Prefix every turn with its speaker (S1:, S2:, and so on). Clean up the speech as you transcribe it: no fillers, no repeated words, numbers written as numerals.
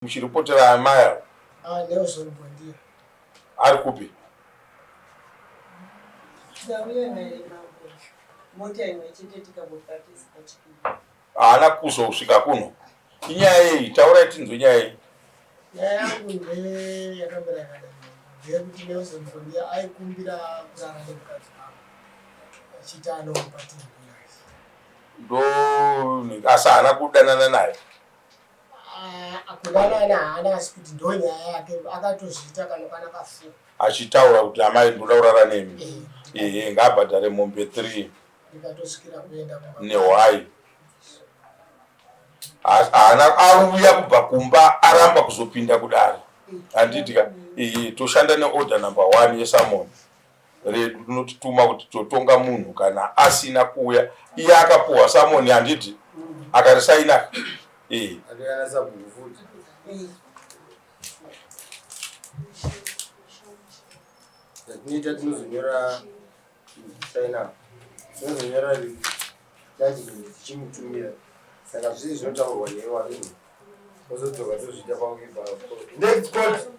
S1: Muchiripotera amai ava.
S2: Ah, Nelson Bwandiya.
S1: Ari kupi?
S3: Ndauya naye mambo. Mota imwe chete tikambopatisa pachipiri.
S1: Haana kuzosvika kuno. Inyaya yei? Taurai tinzwe nyaya yei.
S2: Nyaya yangu ndeye yakamira yakadai. Ndeyekuti Nelson Bwandiya aikumbira kurara nemukadzi wangu. Achiita anomupa $10.
S1: Ndo asi haana kudanana naye.
S2: Ah, kudanana haana asi kuti ndo nyaya yake akatozviita kana kana kafu
S1: achitaura kuti amai ndoda kurara nemi eh. Ehe, ngaabhadhare mombe 3
S2: ndikatosvikira kuenda kumba
S1: nehwai. Haana auya kubva kumba, aramba kuzopinda kudare, handiti ka? Ehe, toshanda neorder number 1 yesummon redu rinotituma kuti totonga munhu kana asina kuuya. Iye akapuhwa summon, handiti akarisaina? Eh.
S4: Tinoita tinozonyora sign up, tinozonyora judgment tichimutumira, saka zvii zvinotaurwa newe warini ozodzoka tozviita pange. Next court.